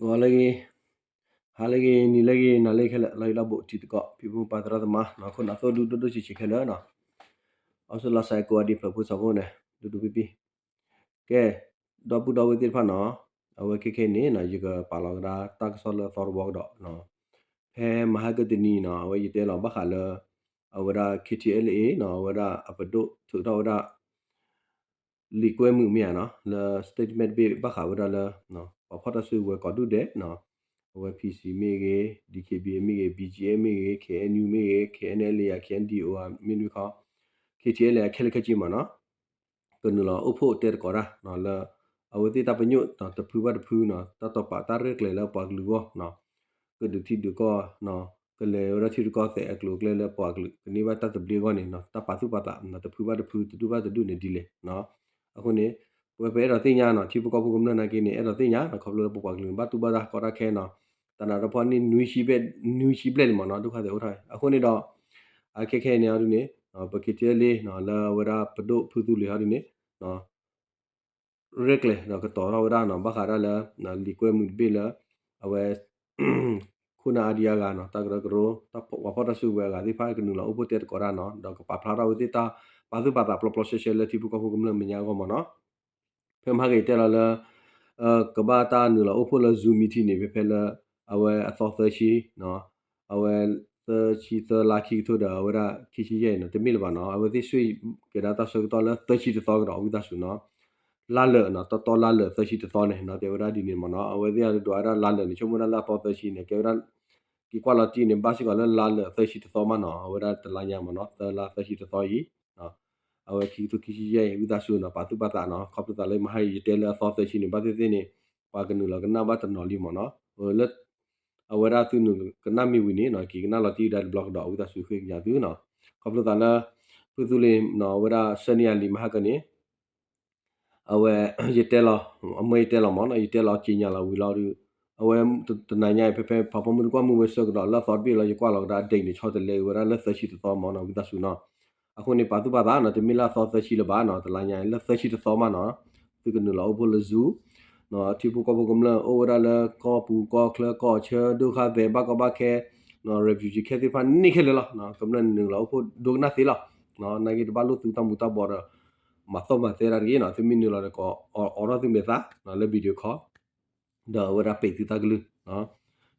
ဂီၤလၢအဂ့ၤ, ဟါလၢအဂ့ၤ, နံၤလၢအဂ့ၤ, နၤလၢအဂ့ၤခဲလၢာ်, လၢအဂ့ၤလၢအဘူး တံၤသကိး ဖံဖုမုၣ်ပၢ်သရၣ်သမါ ခိၣ်နၢ်သိၣ်ဒူ ဒိၣ်ဒိၣ်ဆံးဆံးခဲလၢာ်နီၤ, အီစထြ့လၤစဲးကိးဂၤဒဲးဖျၢၣ်ဖိစီဖိန့ၣ် ဒိၣ်ဒိၣ်ပံပံ, ကဲ, ဒီပုၢ်ဒီဝဲၢ်သ့ၣ်တဖၣ်နီၤ, အဝဲခဲခဲအံၤန့ၣ်နီၤ ယကပာ်လီၤကဒါတၢ်ကစီၣ်လၢအသီတဝီကဒီးနီၤ, ဖဲမဟါကတနံၤနီၤ အဝဲယတဲလီၤဘၣ်ဃးလၢ အဝဲဒၣ် ခ့ထံအဲလ်အ့နီၤ အဝဲဒၣ်အပဒိၣ်ထုးထီၣ်ဝဲဒၣ် လံာ်ကွဲမုာ်မ့ၢ်ဧါနီၤ လၢ statement ဘ့ၣ်ဘၣ်ဃးဝဲဒၣ်လၢ ပှၤဖီၣ်တၢ်စုကဝဲၤကိးဒူၣ်ဒဲးနီၤ, အဝဲ ဖီၣ်တၢ်စုကဝဲၤမ့ၢ်ဂ့ၤ, ဒံၣ်ခ့ဘံမ့ၢ်ဂ့ၤ, ဘံၣ်ကၠံအ့မ့ၢ်ဂ့ၤ, ခ့အဲၣ်ယူၣ်မ့ၢ်ဂ့ၤ, ခ့အဲၣ်အ့ၣ်အ့ မ့ၢ်ဂ့ၤ, ခ့ထံအဲလ်အ့ ခဲလၢာ်ခဲဆ့မ့ၢ်နီၤ, ကနုာ်လီၤအိၣ်ဖှိၣ်တဲသကိးတၢ်လၢ အဝဲသ့ၣ်တၢ်ပညိၣ်တဖုဘၣ်တဖုနီၤ တၢ်တိာ်ပာ်တၢ်ရဲၣ်ကျဲၤလၢပှၤကလုာ်အဂီၢ်နီၤ, ကဒုးထံဒုးကီၢ်နီၤ, ကလဲၤဝဲဒၣ်ထံရူၢ်ကီၢ်သဲးအကျိၤအကျဲလၢပှၤကလုာ်ကန့ၢ်ဘၣ်တၢ်သဘျ့အဂီၢ်န့ၣ်နီၤ, တၢ်ပာ်သူၣ်ပာ်သးနီၤ တဖုဘၣ်တဖု တဒူၣ်ဘၣ်တဒူၣ်န့ၣ်ဒ်လဲၣ်နီၤ, အဃိန့ၣ် ပဝဲပအဲၣ်ဒိးသ့ၣ်ညါနီၤ ထံဖိကီၢ်ဖိကမျၢၢ်နာ်က့န့ၣ် အဲၣ်ဒိးသ့ၣ်ညါနီၤခီဖျိလၢပပှၤကလုာ်န့ၣ် ဘၣ်တူၢ်ဘၣ်တၢ်ကီတၢ်ခဲနီၤ, တၢ်နးတၢ်ဖှီၣ်န့ၣ် နွံဆံဘျဲၣ်လံမ့ၢ်နီၤ ဒုက္ခသည်အိၣ်ထီၣ်အဃိန့ၣ်ဒီး အခဲခဲအံၤန့ၣ်အီၤဒ်န့ၣ် ပ ခ့ထံအဲလ်အ့ လၢအဝဲဒၣ်ပဒိၣ်ဖုသူလ့ၤအီၤဒ်န့ၣ် ရဲၣ်ကျဲၤဒီးကတီၤထီၣ်ဝဲဒၣ်နီၤ ဘၣ်ဃးဒၣ်လၢ လံာ်ကွဲမုာ်တဘ့ၣ်လၢ အဝဲ ခိၣ်နၢ်အါဒံအါဂၤနီၤ တၢ်ကရၢကရိ ပှၤဖီၣ်တၢ်စုကဝဲၤအဂၤသ့ၣ်တဖၣ်ကနုာ်လီၤအိၣ်ဖှိၣ်တဲသကိးတၢ်နီၤ ဒီးကပာ်ဖျါထီၣ်ဝဲသ့ၣ်တၢ်ပာ်သူၣ်ပာ်သးပျီပျီရှဲရှဲလၢထံဖိကီၢ်ဖိကမျၢၢ်မဲာ်ညါအဂီၢ်မ့ၢ်နီၤ, ဖဲမဟါက့ၤတဲလီၤလၢ ကဘၣ်တၢ်နုာ်လီၤအိၣ်ဖှိၣ်လၢ Zoom meeting န့ၣ် ဖဲဖဲလၢ အဝဲအသီသၢဆံ အဝဲ သၢဆံသၢလါခံကထိဒီး အဝဲဒၣ်ခံဆံယဲၢ်အံၤနီၤ တမ့ၢ်လၢၤဘၣ်နီၤ အဝဲသ့ၣ်ဆိၣ်ဂ့ၤကဒါတၢ်ဆၢကတီၢ်လၢသၢဆံတသီကဒီး ဝံသးစူၤနီၤ, လါလၢာ်နီၤ တီတီလါလၢာ်သၢဆံတသီန့ၣ်နီၤ တဲဝဲဒၣ်ဒ်န့ၣ်မ့ၢ်နီၤ အဝဲသ့ၣ်အဒိးဝဲဒၣ်လါလၢာ်န့ၣ် ဆိကမိၣ်ဒၣ်လၢအသီသၢဆံန့ၣ် ကဲဝဲဒၣ် က့ၤကွၢ်လီၤတံၢ်န့ၣ် ဘၣ်စ့ၢ်ကီးလၢလါလၢာ်သၢဆံတသီမ့ၢ်နီၤ အဝဲဒၣ်တလါညါမ့ၢ်နီၤ သၢလါသၢဆံတသီအံၤ အဝဲခံကထိခံဆံယဲၢ်အံၤ ဝံသးစူၤနီၤ ပာ်သူၣ်ပာ်သးနီၤ ခီဖျိသးလၢမဟါအံၤယတဲလၢအသီသၢဆံန့ၣ် ဘၣ်သ့ၣ်သ့ၣ်န့ၣ် ပှၤကနုာ်လီၤကနၣ်ဘၣ်တနီၤလံမ့ၢ်နီၤ, လၢ အဝဲဒၣ်သုနုာ်ကနၣ်မ့ၢ်ဝံၤန့ၣ်နီၤ က့ၤကနၣ်လီၤတံၢ်ဒၣ်တဘျီကဒီး ဝံသးစူၤဃ့ကညးသုနီၤ, ခီဖျိသးလၢ ဖုသူလ့ၤနီၤ အဝဲဒၣ်ဆၢန့ၢ်အလံာ်မဟါကန့ၣ် အဝဲ ယတဲလီၤ အမ့ၢ်ယတဲလီၤမ့ၢ်နီၤ ယတဲလီၤက့ၤညါလီၤဝံၤလီၤဒီး အဝဲတနၤညါအံၤ ဖဲဖဲဖးဖီမုၢ်တကွၢ်မုၢ်ဝဲဆၢကတီၢ်လၢအသီတဘ့ၣ်လီၤ ယကွၢ်လီၤကဒါဒိးန့ၣ် ဆီတလဲဝဲဒၣ်လၢသၢဆံတသီမ့ၢ်နီၤ ဝံသးစူၤနီၤ, အဃိန့ၣ် ပာ်သူၣ်ပာ်သးနီၤ တမ့ၢ်လၢအသီသၢဆံလၢၤဘၣ်နီၤ တလါညါအံၤ လၢသၢဆံတသီမ့ၢ်နီၤ, သုကနုာ်လီၤအိၣ်ဖှိၣ်လၢ Zoom နီၤ ထံဖိကီၢ်ဖိကမျၢၢ်အိၣ်ဝဲဒၣ်လၢကီၢ်ပူၤကီၢ်ချၢ ကီၢ်ဆၢ ဒုက္ခသည် ဘၣ်ကီဘၣ်ခဲ refugee ခဲသ့ၣ်တဖၣ်န့ၣ်ခဲလၢာ်လီၤ, ကမျၢၢ်နုာ်လီၤအိၣ်ဖှိၣ်ဒိကနၣ်သ့လီၤ, နာ်က့တဘၣ်လိၣ်သုတၢ်မူၤတၢ်ဘှီးဒီး မၤသီၣ်မၤသဲတၢ်တဂ့ၤနီၤ သုမ့ၢ်နုာ်လီၤဒီးကအိးထီၣ်သုမဲာ်သၣ် လၢ video call ဒီးအဝဲဒၣ်ပံးသုတၢ်ကလုၢ်,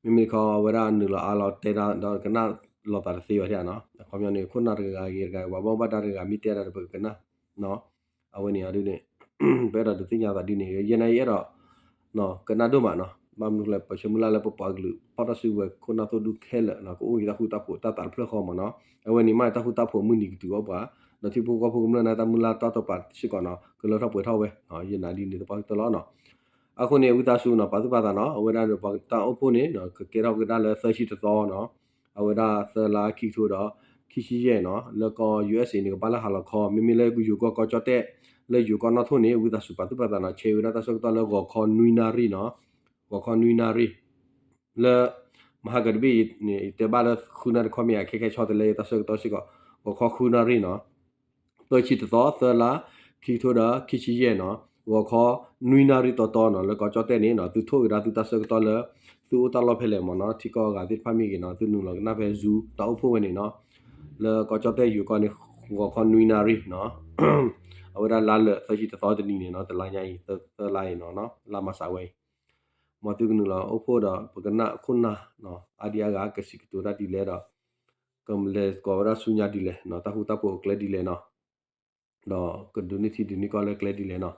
မ့မ့ၢ်တခီ အဝဲဒၣ်နုာ်လီၤအါလီၤတဲဒၣ်ဒီးကနၣ်လီၤသးတသ့ဘၣ်န့ၣ်, အခီပညီန့ၣ် ခိၣ်နၢ်တဂၤဂ့ၤတဂၤ ပှၤဘၣ်မူဘၣ်ဒါတဂၤမ့ၢ်တဲဒၣ်ဒီးပကကနၣ်, အဝဲန့ၣ်ဒ်န့ၣ် ပအဲၣ်ဒိးဒုးသ့ၣ်ညါသးဒ်န့ၣ် ယဲနာ်ယအဲၣ်ဒိး ကနၣ်ဒိၣ်မးနီၤ ဘၣ်မနုၤလဲၣ် ပဆၢမုၢ်လၢ်လၢပပှၤကလုာ် ဖီၣ်တၢ်စုကဝဲၤခိၣ်နၢ်သိၣ်ဒူခဲလၢာ်နီၤ ကအိၣ်ဂ့ၤတၢ်ဃူတၢ်ဖိးတၢ်သးတဖျၢၣ်ဃီမးနီၤ, အဝဲန့ၣ်မးတၢ်ဃူတၢ်ဖိးမုၢ်နံၤကတုၤအီၣ်ပှၤ, ဒီးထံဖိကီၢ်ဖိကမျၢၢ်န့ၣ်တၢ်မုၢ်လၢ်တၢ်တိာ်ပာ်စ့ၢ်ကီးနီၤ ကလၢထီၣ်ပှဲၤထီၣ်ဝဲ, ယနာ်ဒ်န့ၣ်သပှၢ်ကတၢၢ်လီၤနီၤ. အဃိန့ၣ် ဝံသးစူၤနီၤ ပာ်သူၣ်ပာ်သးနီၤ အဝဲဒၣ်ဒီးပှၤတၢ်အိၣ်ဖှိၣ်န့ၣ် ကကဲထီၣ်ကဒါလၢသၢဆံတသီနီၤ, အဝဲဒၣ်သၢလါခံကထိဒီး ခံဆံယဲၢ်နီၤ, လၢကီၢ် ယူၢ်အ့းအ့း န့ၣ် ကဘၣ်လၢဟါလီၤခီ, မ့မ့ၢ်လၢယိၤကီၢ်ကီၢ်ကၠီၣ်တဲၣ် လၢယိၤကီၢ်နီၣ်ထိၣ်န့ၣ် ဝံသးစူၤပာ်သူၣ်ပာ်သးနီၤ ဆဲးဝဲဒၣ်တၢ်ဆၢကတီၢ်လၢဂီၤခီနွံနၣ်ရံၣ်နီၤ, ဂီၤခီနွံနၣ်ရံၣ် လၢ မဟါကတဘ့ၣ်န့ၣ် ယတဲဘၣ်လၢဃုနၣ်တခီမ့ၢ်ဧါ ခဲခဲဆီတလဲယတၢ်ဆၢကတီၢ်စ့ၢ်ကီး, ဂီၤခီဃုနၣ်ရံၣ်နီၤ, သၢဆံတသီ သၢလါ ခံကထိဒီး ခံဆံယဲၢ်နီၤ, ဂီၤခီနွံနၣ်ရံၣ်တီတီနီၤ လၢကီၢ်ကၠီၣ်တဲၣ်န့ၣ်နီၤ သုထိၣ်ကဒါသုတၢ်ဆၢကတီၢ်လၢ သုအိၣ်တၢ်လီၢ်ဖဲလဲၣ်မ့ၢ်နီၤ, ထံကီၢ်အဂၤသ့ၣ်တဖၣ်မ့ၢ်ဂ့ၤနီၤ သုနုာ်လီၤကနၣ်ဖဲ Zoom တၢ်အိၣ်ဖှိၣ်ဝဲန့ၣ်နီၤ, လၢကီၢ်ကၠီၣ်တဲၣ်ယိၤကီၢ်န့ၣ် ဂီၤခီနွံနၣ်ရံၣ်နီၤ အဝဲဒၣ်လါလၢာ်သၢဆံတသီတနံၤန့ၣ်နီၤ တလါညါအံၤ သၢလါအံၤနီၤ လါမၤစးဝဲအံၤ မ်သုကနုာ်လီၤအိၣ်ဖှိၣ်ဒီး ပကနၣ်ခိၣ်နၢ်နီၤ အါဒံအါဂၤ ကစံးကတိၤတၢ်ဒ်လဲၣ်ဒီး ကလဲၤသကိးဝဲဒၣ်ဆူညါဒ်လဲၣ်နီၤ တၢ်ဃူတၢ်ဖိးအကျဲဒ်လဲၣ်နီၤ ဒီးကဒိးန့ၢ်ထံဒိးန့ၢ်ကီၢ်လၢကျဲဒ်လဲၣ်နီၤ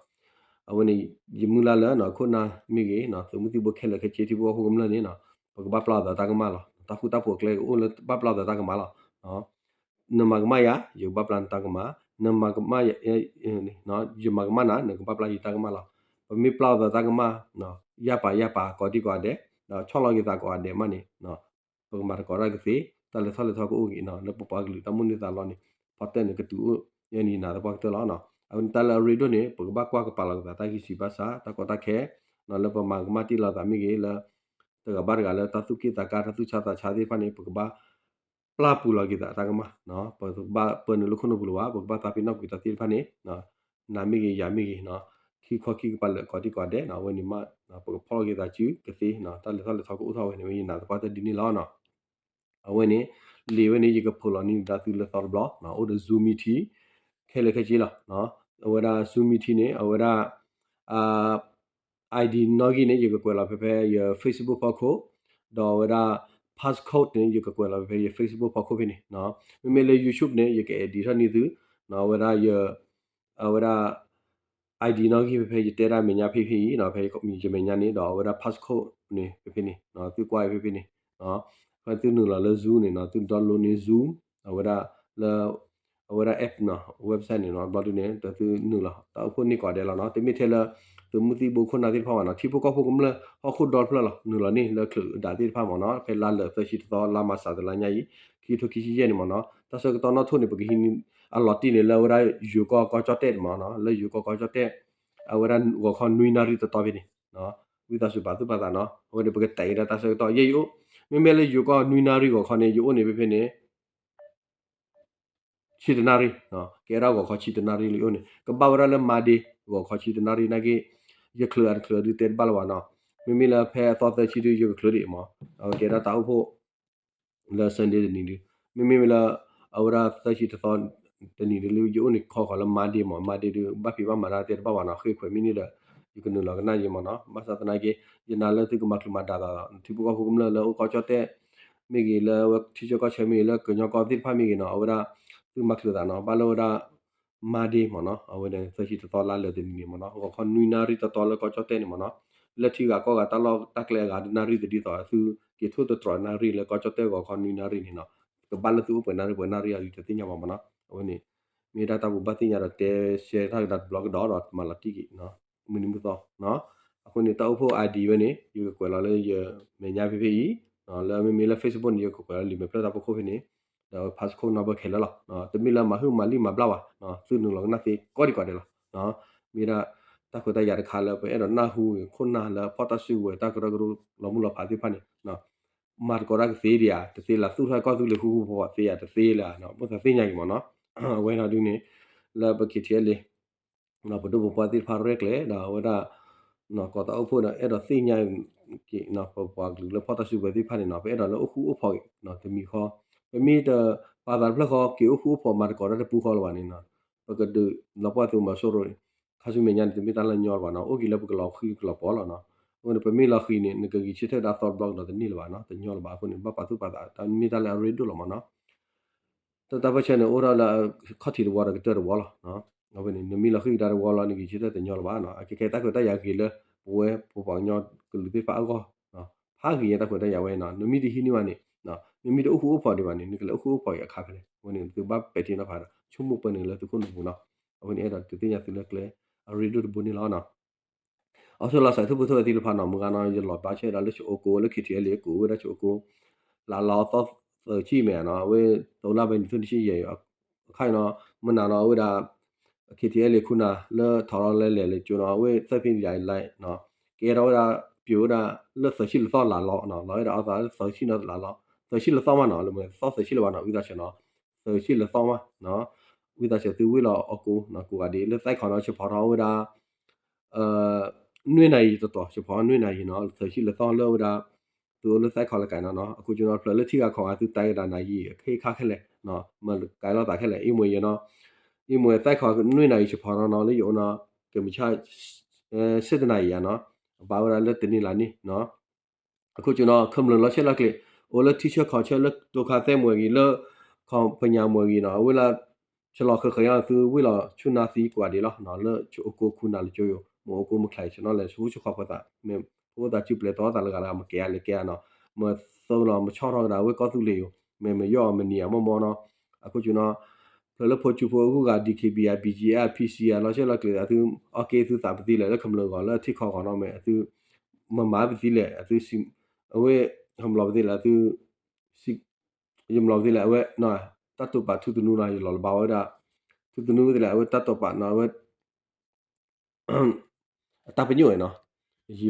အဝဲန့ၣ် ယမုၢ်လၢ်လၢနီၤ ခိၣ်နၢ်မ့ၢ်ဂ့ၤနီၤ သုးမုၢ်သံၣ်ဘိခဲလၢာ်ခဲဆ့ထံဖိကီၢ်ဖိကမျၢၢ်န့ၣ်နီၤ ပကဘၣ်ပျၢ်အီၤသးတၢ်ကမၣ်လီၤ. တၢ်ဃူတၢ်ဖိးအကျဲကအိၣ်လၢဘၣ်ပျၢ်အီၤသးတၢ်ကမၣ်လီၤ. နမၤကမၣ်ယၤ ယကဘၣ်ပျၢ်နတၢ်ကမၣ်, နမၤကမၣ်ယၤ ယမၤကမၣ်နၤ နကဘၣ်ပျၢ်ယတၢ်ကမၣ်လီၤ. ပမ့ၢ်ပျၢ်အီၤသးတၢ်ကမၣ် ယၢ်ပာ်ယၢ်ပာ် ကိးဒံကိးဂၤဒဲး ဒီးဆီၣ်လီၤက့ၤသးကိးဂၤဒဲးမးန့ၣ် ပကမၤသကိးတၢ်ကသ့, တၢ်လဲၤထီၣ်လဲၤထီကအိၣ်ဂ့ၤနီၤ လၢပပှၤကလုာ်တၢ်မိၣ်န့ၢ်သးလီန့ၣ် ဖီတၢၣ်န့ၣ်ကတုၤအိၣ်ယဲန့ၣ်နၤသပှၢ်ကတၢၢ်လီၤ. အဝဲန့ၣ်တၢ်လၢအရ့ဒိၣ်န့ၣ် ပကဘၣ်ကွၢ်ကပာ်လီၤက့ၤသးတၢ်ဂံၢ်စၢ်ဘါစၢ် တၢ်ကီတၢ်ခဲ လၢပမၤကမၣ်တ့ၢ်လီၤသးမ့ၢ်ဂ့ၤ လၢ တဂၤဘၣ်တဂၤလၢတၢ်သူၣ်က့ၣ်သးကါ တၢ်သူၣ်ဆါသးဆါသ့ၣ်တဖၣ်န့ၣ် ပကဘၣ် ပျၢ်ပူၤလီၤက့ၤသးတၢ်ကမၣ်, ပကဘၣ်ပၢနုာ်လၢခိၣ်နူာ်ပူၤလၢၤဘၣ်, ပကဘၣ်သးပ့ၤနီၣ်ကွံာ်တၢ်သ့ၣ်တဖၣ်န့ၣ် နၤမ့ၢ်ဂ့ၤ ယၤမ့ၢ်ဂ့ၤ, ခံခီခံကပၤလၢာ်ကိးဒံကိးဂၤဒဲး အဝဲန့ၣ်မး ပကဖီၣ်လီၤက့ၤသးစုကသ့, တၢ်လဲၤထီၣ်လဲၤထီကအိၣ်ထီၣ်ဝဲန့ၣ် ဝဲယနာ်သပှၢ်တၢ်ဒ်န့ၣ်လီၤ. အဝဲန့ၣ် လံာ်ဝဲန့ၣ် ယကဖီၣ်လီၤန့ၢ်ဒၣ်သုလၢသီတဘျီ, အိၣ်ဒီး Zoom meeting ခဲလၢာ်ခဲဆ့လီၤ. အဝဲဒၣ် Zoom meeting န့ၣ် အဝဲဒၣ် ID နီၣ်ဂံၢ်န့ၣ် ယကကွဲးလီၤဖဲဖဲယ Facebook ဖီခိၣ်, ဒီးအဝဲဒၣ် passcode န့ၣ် ယကကွဲးလီၤဖဲဖဲယ Facebook ဖီခိၣ်ဖဲန့ၣ်, မ့မ့ၢ်လၢ YouTube န့ၣ် ယက edit ထီၣ်န့ၢ်သု အဝဲဒၣ်ယ အဝဲဒၣ် ID နီၣ်ဂံၢ်ဖဲဖဲယတဲဒၣ်မဲာ်ညါဖဲဖဲအံၤ, ဖဲယမဲာ်ညါန့ၣ် ဒီးအဝဲဒၣ် passcode န့ၣ် ဖဲဖဲန့ၣ် သုကွၢ်ဖဲဖဲန့ၣ်, ဖဲသုနုာ်လီၤလၢ Zoom န့ၣ်နီၤ သု download န့ၢ် Zoom အဝဲဒၣ်လၢ အဝဲဒၣ် app နီၤ website န့ၣ်နီၤ ဘျီဒုန့ၣ် ဒီးသုနုာ်လီၤ တၢ်အိၣ်ဖှိၣ်န့ၢ်ကိးဂၤဒဲးလီၤနီၤ. တမ့ၢ်ထဲလၢ သုးမုၢ်သံၣ်ဘိခိၣ်နၢ်သ့ၣ်တဖၣ်ဘၣ်နီၤ, ထံဖိကီၢ်ဖိကမျၢၢ်ဟီၣ်ခိၣ်ဒီတဖျၢၣ်လီၤ. နုာ်လီၤန့ၢ်လၢချုးဒးသ့ၣ်တဖၣ်မ့ၢ်နီၤ, ဖဲလါလၢာ်သၢဆံတသီ လါမၤစးတလါညါအံၤ ခံကထိခံဆံယဲၢ်န့ၣ်မ့ၢ်နီၤ. တၢ်ဆၢကတီၢ်နီၣ်ထိၣ်န့ၣ် ပကဟံးန့ၢ်အလီၤတံၢ်န့ၣ် လၢအဝဲဒၣ်ယိၤကီၢ်ကီၢ်ကၠီၣ်တဲၣ်န့ၣ်မ့ၢ်နီၤ, လၢယိၤကီၢ်ကီၢ်ကၠီၣ်တဲၣ် အဝဲဒၣ်ဂီၤခီနွံနၣ်ရံၣ်တတီၤဖဲန့ၣ် ဝံသးစူၤပာ်သူၣ်ပာ်သးနီၤ. အဝဲန့ၣ် ပကတဲအံၤဒၣ်တၢ်ဆၢကတီၢ် ယဲယအိၣ်, မ့မ့ၢ်လၢယိၤကီၢ်နွံနၣ်ရံၣ်ဂီၤခီန့ၣ် ယအိၣ်န့ၣ်ဖဲဖဲန့ၣ် ဆံတနၣ်ရံၣ်, ကဲဒၣ်ဂီၤခီဆံတနၣ်ရံၣ်လၢယအိၣ်န့ၣ် ကဘၣ်ဝဲဒၣ်လၢ Monday ဂီၤခီဆံတနၣ်ရံၣ်နာ်က့ ယချုးအတချုးဒုးတဲတဘၣ်လၢၤဘၣ်နီၤ. မ့မ့ၢ်လၢဖဲအသီသၢဆံဒုး ယကချုးဒံးမ့ၢ် အဝဲကဲဒၣ်တၢ်အိၣ်ဖှိၣ် လၢ Sunday တနံၤဒုး, မ့မ့ၢ်လၢ အဝဲဒၣ်သၢဆံတသီ တနံၤဒုးလၢယအိၣ်န့ၣ် ခီဃီၤလၢ Monday မ့ၢ် Monday ဒုး ဘၣ်ဖံးဘၣ်မၤတၢ်တဲတဘၣ်ဘၣ်နီၤ, ဃ့ခွဲးမ့ၢ်န့ၣ်ဒီး ယကနုာ်လီၤကနၣ်ယံၤမ့ၢ်နီၤ. ဘၣ်ဆၣ်သနာ်က့ ယနာ်လၢသုကမၤချုးမၤဒၣ်သး ထံဖိကီၢ်ဖိကမျၢၢ်လၢအိၣ်ကီၢ်ကၠီၣ်တဲၣ်မ့ၢ်ဂ့ၤ, လၢထံဆၢကီၢ်ဆၢမ့ၢ်ဂ့ၤ, လၢကညီကီၢ်သ့ၣ်တဖၣ်မ့ၢ်ဂ့ၤနီၤ, အဝဲဒၣ် သုမၤချုးသးနီၤ, ဘၣ်လၢဝဲဒၣ် Monday မ့ၢ်နီၤ, အဝဲန့ၣ် သၢဆံတသီလါလၢာ်တနံၤန့ၣ်မ့ၢ်နီၤ, ဂီၤခီနွံနၣ်ရံၣ်တတီၤလၢကီၢ်ကၠီၣ်တဲၣ်န့ၣ်မ့ၢ်နီၤ, လၢထံဂၤကီၢ်ဂၤတၢ်လီၢ်တၢ်ကျဲအဂၤဒုးနၣ်ရံၣ်တဒ်သိး သုက့ၤထိၣ်သတြီၤနၣ်ရံၣ်လၢကီၢ်ကၠီၣ်တဲၣ်ဂီၤခီနွံနၣ်ရံၣ်န့ၣ်နီၤ, ကဘၣ်လၢသုအိၣ်ပှဲၤနၣ်ရံၣ်ပှဲၤနၣ်ရံၣ်အံၤတသ့ၣ်ညါဘၣ်မ့ၢ်နီၤ. အဝဲန့ၣ် မ့ၢ်ဒၣ်တၢ်ဘိးဘၣ်သ့ၣ်ညါဒီးတဲရှဲတၢ်ကဒါတဘျီကဒီးဒီးမၤလီၤတံၢ်က့ၤ မုၢ်နံၤမုၢ်သီ, အဃိန့ၣ် တၢ်အိၣ်ဖှိၣ် ID ဝဲန့ၣ် ယကကွဲးလီၤလၢယမဲာ်ညါဖဲဖဲအံၤ, လၢမ့မ့ၢ်လၢ Facebook န့ၣ် ယကကွဲးလီၤလံာ်မဲာ်ဖျၢၣ်တၢ်ဖီခိၣ်ဖဲန့ၣ်, ဒီး passcode number ခဲလၢာ်လီၤ. တမ့ၢ်လၢမၤဟုၣ်မၤလံၣ်မၤဘျါဘၣ်, သုနုာ်လီၤကနၣ်သ့ကိးဒံကိးဒဲးလီၤ. မ့ၢ်ဒၣ်တၢ်ခွဲးတၢ်ယာ်တခါလၢပအဲၣ်ဒိးနၢ်ဟူဂ့ၤ ခိၣ်နၢ်လၢဖီၣ်တၢ်စုကဝဲၤတၢ်ကရၢကရိလီၤမုၢ်လီၤဖးသ့ၣ်တဖၣ်န့ၣ် မၤသကိးတၢ်ကသ့ဒံးဧါ, တသ့လၢသူၣ်ထီၣ်ကီၢ်သူလ့ၤဃူဃူဖိးဖိးသ့ဧါ, တသ့လၢၤ, မ့ၢ်သးသ့ၣ်ညါက့ၤမ့ၢ်နီၤ. အဝဲဒၣ်ဒုန့ၣ် လၢပ KTLA ပဒိၣ်ပပှၢ်သ့ၣ်တဖၣ်ရဲၣ်ကျဲၤ ဒီးအဝဲဒၣ် ကိးတၢ်အိၣ်ဖှိၣ်ဒီး အဲၣ်ဒိးသ့ၣ်ညါက့ၤ ပပှၤကလုာ်လၢဖီၣ်တၢ်စုကဝဲၤသ့ၣ်တဖၣ်န့ၣ်နီၤ, ပအဲၣ်ဒိးလၢအိၣ်ဃူအိၣ်ဖိးက့ၤ တမံၤဃီ, ပမ့ၢ်တပာ်သးတဖျၢၣ်ဃီ က့ၤအိၣ်ဃူအိၣ်ဖိးမၤသကိးတၢ်တပူၤဃီလၢၤဘၣ်န့ၣ်နီၤ, ပကဒုးလီၤပှီၢ်သုးမီၤစိရိၤန့ၣ် ခါဆူမဲာ်ညါန့ၣ် တမ့ၢ်တၢ်လၢညီလၢၤဘၣ်နီၤ, အိၣ်က့ၤလၢပကလီၤဃံၤကလီၤပီၤလီၤနီၤ. အဃိန့ၣ် ပမ့ၢ်လီၤဃံၤန့ၣ် နကဂံၢ်ဆၢထၢၣ်ဒၣ်သီတဘျီကဒီးတန့ၢ်လၢၤဘၣ်နီၤ, တညီလၢၤဘၣ်. အဃိန့ၣ် ဘၣ်ပာ်သူၣ်ပာ်သး တၢ်မ့ၢ်တၢ်လၢအရ့ဒိၣ်လီၤမ့ၢ်နီၤ. တၢ်တၢ်ပၢၢ်ဆၢန့ၣ် အိၣ်ထီၣ်လၢခီၣ်ထံးတဝီဒီးကတၢၢ်တဝီလီၤ. အဝဲန့ၣ် နမ့ၢ်လီၤဃံၤကဒါတဝီလီၤ နဂံၢ်ဆၢထၢၣ်တညီလၢၤဘၣ်နီၤ. အကဲခဲတၢ်ခွဲးတၢ်ယာ်ဂ့ၤလၢ ပဝဲပပှၤကညီကလုာ်သ့ၣ်တဖၣ်အဂီၢ် ဖးဂ့ၤညါတၢ်ခွဲးတၢ်ယာ်ဝဲနီၤ. နမ့ၢ်တဟံးန့ၢ်ဘၣ်န့ၣ် နမ့ၢ်တအိၣ်ဃူအိၣ်ဖိးဒံးဘၣ်န့ၣ် နကလဲၤအိၣ်ဃူအိၣ်ဖိးက့ၤအခါဖဲလဲၣ်. အဝဲန့ၣ် သုဘၣ်ပဲာ်ထံနီၤဖးဒီး ဆိကမိၣ်ပှဲၤန့ၣ်လၢသုခိၣ်နူာ်ပူၤနီၤ. အဝဲန့ၣ် အဲၣ်ဒိးဒုးသ့ၣ်ညါသုလၢကျဲအရ့ဒိၣ်တဘိန့ၣ်လီၤနီၤ. အီစထြ့လီၤ စးထူၣ်ဖိထူၣ်ဝဲသ့ၣ်တဖၣ်နီၤ, မုၢ်ဂၤနီၤ ယလီၤဘျါဆဲဒီးလၢဆိးအိၣ်ကိးဝဲလၢ KTLA ကိးဝဲဒၣ်ဆိးအိၣ်ကိး လၢလါအီသီသၢဆံမဲာ်နီၤ, အဝဲ တလါဘဲနံၣ် ထူၣ်နံၣ်ဆံယဲၢ် အခါအံၤနီၤ, မုၢ်နၤနီၤ အဝဲဒၣ် KTLA ခိၣ်နၢ်လၢထီၣ်လီၤလၢလဲၤလၢကၠိနီၤ, အဝဲသၢဖဲယၤလၢနီၤ, ကဲထီၣ်ဝဲဒၣ် ပျိးဝဲဒၣ်လၢသၢဆံလၢသီလါလီၤနီၤ, လီၤဝဲဒၣ်အီသီလၢသၢဆံလါလီၤ, သၢဆံလၢသီမးနီၤ, လၢမ့ၢ်သီသၢဆံလၢၤဘၣ်နီၤ, ဝံသးစူၤနီၤ, သၢဆံလၢသီမးနီၤ, ဝံသးစူၤသုဝ့ၢ်လီၤအီကိးနီၤ, ကိးဂၤဒဲးလၢသဲခီနီၤ, ဆၢဖီထီၣ်ဝဲဒၣ် နွံနၣ်ရံၣ်တတီၤ ဆၢဖီနွံနၣ်ရံၣ်နီၤ, သၢဆံလၢသီလၢဝဲဒၣ် သုအိၣ်လၢသဲခီလၢကၢၤနီၤနီၤ, အခိၣ်ကၠိနီၤ ဖျၢၣ်လၢထံဂၤခီဂၤ သုတဲကဒါနၤယံာ် ခဲခါခဲလဲၣ်, မ့ၢ်ကဲလီၤသးခဲလဲၣ်, အံၤမ့ၢ်ယဲနီၤ, အံၤမ့ၢ်သဲခီနွံနၣ်ရံၣ်ဆၢဖီထီၣ်နီၤ လၢယအိၣ်နီၤ, ကမုၢ်ဆၣ် ဆံတနၣ်ရံၣ်ယၤနီၤ, ဘၣ်ဝဲဒၣ်လၢတနံၤလါန့ၣ်နီၤ အခိၣ်ကၠိနီၤ ခမျၢၢ်လီၤဆဲးလီၤကျဲၤ အိၣ်လၢထံဆၢခီၣ်ဆၢလၢတိခါသဲမွဲၤဂ့ၤ လၢခီၣ်ပညၣ်မွဲၤဂ့ၤနီၤ, အဝဲလၢ ဆလီၤဃၢၤဃၢၤညါ သုဝ့ၢ်လီၤဆူနၢ်သံကိးဂၤဒဲးလီၤ, လၢဆူအိၣ်ကိးခိၣ်နၢ်လၢကၠိယိာ် မ့ၢ်အိၣ်ကိးမုၢ်ချၢဆ့ၣ်နီၤလဲၣ် ဆူဆူခီၣ်ဖိသး မ့ၢ်ဖိသးစုပျဲၢ်တီသးလၢဂၤလၢဂၤ မ့ၢ်ကဲအါလဲၣ်ကဲအါနီၤ, မ့ၢ်သိနီၤ မ့ၢ်ဆီၣ်ထီၣ်ကဒါဝဲကီၢ်သူလ့ၤယိာ် မ့ၢ်မ့ၢ်ယီၢ်မ့ၢ်နံၤဧါမီၢ်မီၢ်နီၤ, အခိၣ်ကၠိနီၤ ဖျၢၣ်လၢဖိဆူဖိအဂုၤအဂၤ DKBA BGF PC ဧါ လီၤဆဲးလီၤကျဲၤ အသုအီၣ်က့ၤသုသးပသံလဲၣ် လၢခမျၢၢ်ဂီၤလၢထံခီဂီၤနီၤ မ့ၢ်အသု မၤမၤပသံလဲၣ် အသု အဝဲ ဟဲမၤလီၤပသံလဲၣ် အသု ယမၤလီၤပသံလဲၣ် အဝဲ တၢ်တိာ်ပာ်ထူသနူနီၤ ယလီၤလၢၤဘၣ်ဝဲဒၣ် ထူသနူဝဲသ့ၣ်လဲၣ် အဝဲတၢ်တိာ်ပာ်နီၤ အဝဲ အတၢ်ပညိၣ်နီၤ ယံာ်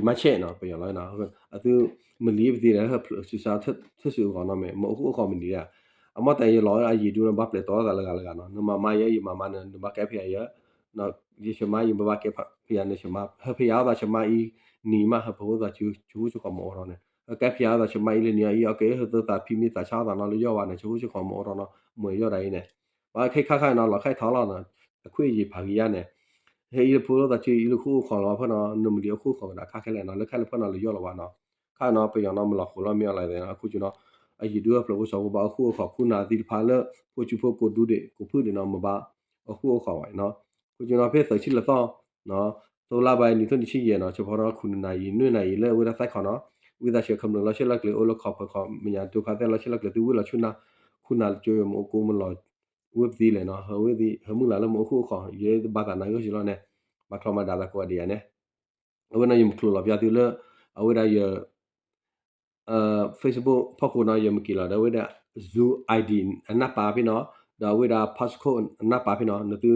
မးဆဲးနီၤ ပယီၤလီၤနီၤ အသု မလံပသံလဲၣ် ဟၢဖျၢၣ်စုစါ ထၢၣ်စုအဂီၢ်နီၤ မ့ၢ် မ့ၢ်အိၣ်ဃူအိၣ်ဃီမနံၤဧါ အမ့ၢ်တၢ်ယလီၤဝဲဒၣ်အယံာ်ဒုနီၤ ဘၣ်ပျဲၢ်တီသးလၢဂၤလၢဂၤနီၤ နမၤမါယဲ ယမၤမါနၤ နဘၣ်ကဲဖဲယၤယဲ ယဆၢမါယဘၣ်ကဲဖဲယၤ နဆၢမါ ဟၢဖဲယၤအီၣ်သးဆၢမါအံၤ နံၤမး ဟၢဖၢဖိသးဆူ ဆဟူဆဃီၤမ့ၢ်အိးထီၣ်န့ၣ် ဟၢကဲဖၠးအသးဆၢမးအံၤလၢနံၤအံၤ အကဲဟၢသၢသးဖံမ့ၢ်သးဆါအသးနီၤလၢယီၢ်ဝဲန့ၣ် ဆဟူဆဃီၤမ့ၢ်အိးထီၣ်နီၤ မ့ၢ်ယီၢ်ဒၣ်အံၤန့ၣ် ဘၣ်ခဲခါခါနီၤ လီၤခါအံၤထီၣ်လီၤနီၤ အခွ့အယံာ်ဖးကယါန့ၣ် ဟဲအံၤလၢဖိလိသးဆူအံၤလၢဃူအိၣ်ဃီၤလီၤဖဲနီၤ နမ့ၢ်ဒံးအဃူအိၣ်ဃီၤကဒါခါခဲလၢာ်နီၤ လၢခဲလၢာ်ဖဲနီၤလၢယီၢ်လီၤဘၣ်နီၤ ခါနီၤ ပယီၤနီၤ မလီၤဃိးလီၤမ့ၢ်အီၤလီၤသဲးနီၤ အဃိနီၤ အယံာ်ဒုးဟၢဖျၢၣ်ဖိစီၤဖိဘၣ်အဃူအိၣ်ဃီၤ ခူနၤသံတဖၣ်လၢ ဖိဆူဖိကိးဒူဒံး ကိးဖုဒံးနီၤ မ့ၢ်ဘၣ်အဃူအိၣ်ဃီၤဝဲနီၤ အဃိနီၤ ဖဲသၢဆံလၢသီ သိလါဘၣ်နံၤ ထီၣ်နံၤဆံယဲၢ်နီၤ ဆၢဖီထီၣ်ခူနနၤအံၤ နွံနၤအံၤလၢအဝဲဒၣ်သဲခီနီၤ ဝံသးစူၤ ခမျၢၢ်လီၤဆဲးလီၤကျဲၤအိၣ်လၢခီၣ်ဖၢၣ်ခီၣ်မဲာ်ညါ ဒိခါသဲလီၤဆဲးလီၤကျဲၤ သုဝံလီၤဆူနၤ ခူနၤလၢကၠိယိာ်မ့ၢ်အိၣ်ကိးမ့ၢ်လီၤ ဝဲပသံလဲၣ်နီၤ ဟၢဝဲသံ ဟၢမုၢ်လၢ်လၢမ့ၢ်အိၣ်ဃူအိၣ်ဃီၤ ယဲဘၣ်သးနါဂ့ၢ်စ့ၢ်လီၤန့ၣ် ဘၣ်ချီမၤဒၣ်သးကိးဂၤဒဲးယၤန့ၣ် အဝဲန့ၣ်ယမ့ၢ်ချိးလီၤပျါသုလၢ အဝဲဒၣ်ယ Facebook ဖီခိၣ်နီၤ ယမ့ၢ်က့ၤလီၤဒီးအဝဲဒၣ် Zoom ID အနၢ်ပာ်ဖဲနီၤ ဒီးအဝဲဒၣ် passcode အနၢ်ပာ်ဖဲနီၤ နသု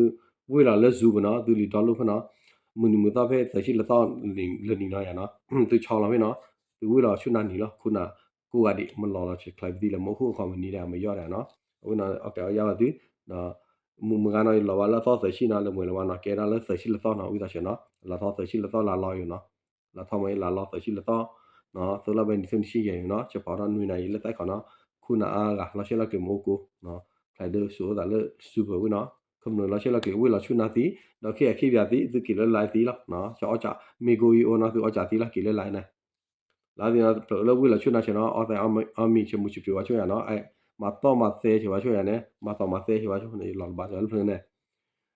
ဝံလီၤလၢ Zoom ပနီၤ သုလံာ် download ဖဲနီၤ မုၢ်နံၤမုၢ်သီဖဲသၢဆံလၢသီ လၢနံၤနီၤယၤနီၤ သုဆီလီၤဖဲနီၤ သုဝံလီၤဆူနၤနံၤလီၤ ခူနၤကိးဂၤဒဲး မ့ၢ်လီၤလီၤဆဲးကျဲၤပသံလဲၣ် မ့ၢ်အိၣ်ဃူအိၣ်ဃီၤမနုၤဒဲး မ့ၢ်ယီၢ်ဒဲးနီၤ အဝဲန့ၣ် အကဲအီယါဘၣ်သု ဒီး မုၢ်မုၢ်ဂၤနီၤ ယလီၤဘၣ်လၢအသီသၢဆံနီၤ လၢမ့ၢ်လၢၤဘၣ်နီၤ ကဲဒၣ်လၢသၢဆံလၢသီနီၤ ဝံသးစူၤနီၤ လါထီၣ်သၢဆံလၢသီလါလီၤယိာ်နီၤ လါထီၣ်မ့ၢ်လါလီၤသၢဆံလၢသီ သိလါဘၣ်နံၤ ထီၣ်နံၤဆံယဲၢ်ယိာ်နီၤ ဆၢဖီထီၣ်နွံနၤအံၤလၢသဲခီနီၤ ခူနၤအါဂၤ လီၤဆဲးလီၤကျဲၤမ့ၢ်အိၣ်ကိး ဖျဲးဒၢစိၤအသးလၢ Zoom ဝဲနီၤ ခမျၢၢ်လီၤဆဲးလီၤကျဲၤ ဝံလီၤဆူနၤသံ ဒီးခဲအံၤခံဘျီသံ သုက့ၤလၢ line သံလီၤ ဆၢအီၣ်ကၠး မ့ၢ်ကိအံၤအိၣ်နီၤ သုအီၣ်ကၠးသံလီၤ က့ၤလၢ line န့ၣ် လၢသ့ၣ်နီၤ ဖျၢၣ်လၢဝံလီၤဆူနၤဆဲးနီၤ အီၣ်သဲးအီမံၤဆဲးမူၤဆဲးပျိၤဝဲဆိယၤနီၤ မၤသီၣ်မၤသဲဆဲးဝဲဆိယၤန့ၣ် မၤသီၣ်မၤသဲဆဲးဝဲဆိန့ၣ် လီၤလဘၣ်စၢၤလၢဖျၢၣ်န့ၣ်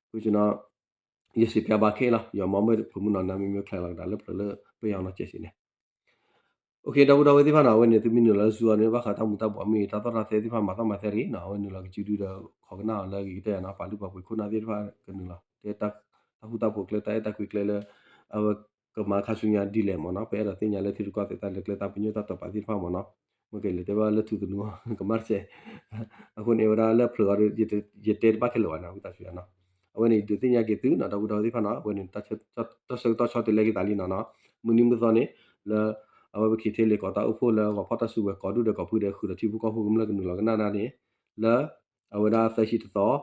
ဃုနီၤ ယစံးပျါဘၣ်ခဲလီၤ ယမ့ၢ်မ့ၢ်ဖိမုၣ်နီၤ နမ့ၢ်မ့ၢ်ချဲလီၤကဒါလၢဖျၢၣ်လၢပယီၤနီၤ ကဲစံးန့ၣ် OK ဒီပုၢ်ဒီဝဲၢ်သ့ၣ်တဖၣ်နီၤ အဝဲန့ၣ် သုမ့ၢ်နုာ်လီၤလၢ Zoom အီၤန့ၣ် ဘၣ်ဃးတၢ်မူၤတၢ်ဘှီးမ့ၢ်ဂ့ၤ တၢ်သီၣ်တၢ်သဲသ့ၣ်တဖၣ် မၤသီၣ်မၤသဲတဂ့ၤနီၤ အဝဲနုာ်လီၤကစုဒုဒီး ခိးကနၣ်အီၤလၢအဂ့ၤကတၢၢ်နီၤ ပာ်လုၢ်ပာ်ပှ့ၤခိၣ်နၢ်သ့ၣ်တဖၣ်ကနုာ်လီၤ တဲတၢ်ဃူတၢ်ဖိးကျဲ တၢ်အဲၣ်တၢ်ကွံကျဲလၢ အဝဲကမၤခါဆူညါဒ်လဲၣ်မ့ၢ်နီၤ ပအဲၣ်ဒိးသ့ၣ်ညါလၢထံရူၢ်ကီၢ်သဲးတၢ်လဲၤကျဲ တၢ်ပညိၣ်တၢ်တိာ်ပာ်သ့ၣ်တဖၣ်မ့ၢ်နီၤ မ့ၢ်ကလဲၤတဲဘၣ်လၢထူသနူ ကမၣ်တစဲး အဃိန့ၣ် အဝဲဒၣ်လၢဖျၢၣ်အီၤဒီး ယတဲတဘၣ်ခဲလၢာ်ဘၣ်နီၤ ဝံသးစူၤနီၤ အဝဲန့ၣ် ဒုးသ့ၣ်ညါက့ၤသုနီၤ ဒီပုၢ်ဒီဝဲၢ်သ့ၣ်တဖၣ်နီၤ အဝဲန့ၣ် တၢ်ဆၢကတီၢ်ဆီတလဲက့ၤသးလံနီၤနီၤ မုၢ်နံၤမုၢ်သီန့ၣ် လၢ အဝဲပက့ၤထဲလ့ၣ်ကီးတၢ်အိၣ်ဖှိၣ်လၢ ပှၤဖီၣ်တၢ်စုကဝဲၤကိးဒူၣ်ဒီးကိးဖုဒီး ဃုာ်ဒီးထံဖိကီၢ်ဖိကမျၢၢ်ကနုာ်လီၤကနၣ်ဒၣ်န့ၣ် လၢ အဝဲဒၣ်သၢဆံတသီ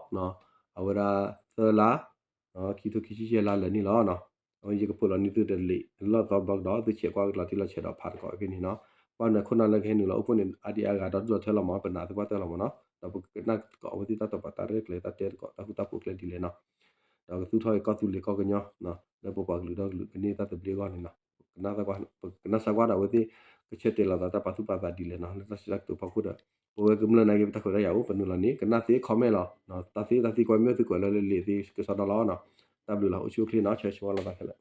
အဝဲဒၣ်သၢလါ ခံထိခံဆံယဲၢ်လါလၢာ်န့ၣ်လီၤ. အဝဲယကဖိးလီၤန့ၢ်သုတလံာ်လီၢ်သီဘျီကဒီး သုဆဲးကွၢ်လီၤတံၢ်လီၤဆဲးဒီးဖးသကိးဖဲန့ၣ်နီၤ. ကွၢ်န့ၣ်ခိၣ်နၢ်လၢကဟဲနုာ်လီၤအိၣ်ဖှိၣ်န့ၣ် အါဒံအါဂၤဒီဒူၣ်ဒီထၢလီၤမး ပနာ်သပှၢ်တၢၢ်လီၤမးနီၤ. ဒီးပကနၣ်သကိးအဝဲသ့ၣ်တၢ်တိာ်ပာ်တၢ်ရဲၣ်ကျဲၤတၢ်တဲသကိး တၢ်ဃူတၢ်ဖိးကျဲဒ်လဲၣ်နီၤ. ဒီးကသူၣ်ထီၣ်က့ၤကီၢ်သူလ့ၤကီၢ်ကညီ လၢပပှၤကလုာ်ဒီကလုာ်ကန့ၢ်တၢ်သဘျ့အဂီၢ်န့ၣ်နီၤ. ကနၣ်သကွၢ် ပကနၣ်စၢ်ကွၢ်ဒီးအဝဲသ့ၣ် ကဆၢတဲာ်လီၤသးတၢ်ပာ်သူၣ်ပာ်သးဒ်လဲၣ်နီၤ လၢတၢ်စံးတၢ်ကတိၤဖီခိၣ်ဒီး ပဝဲကမျၢၢ်နာ်က့ ပတၢ်ခွဲးတၢ်ယာ်အိၣ် ပနုာ်လီၤန့ၣ် ကနၣ်သ့ comment လီၤ. တၢ်သ့တၢ်သံကွၢ်မ့ၢ်အိၣ်သုကွဲးလၢလံာ်သ့ကစီဒီလီၤနီၤ. တၢ်ဘျုးလီၤ အိၣ်ဆူၣ်အိၣ်ချ့နီၤ ဆၢဂ့ၤဆၢဝါလိာ်သးခဲလၢာ်.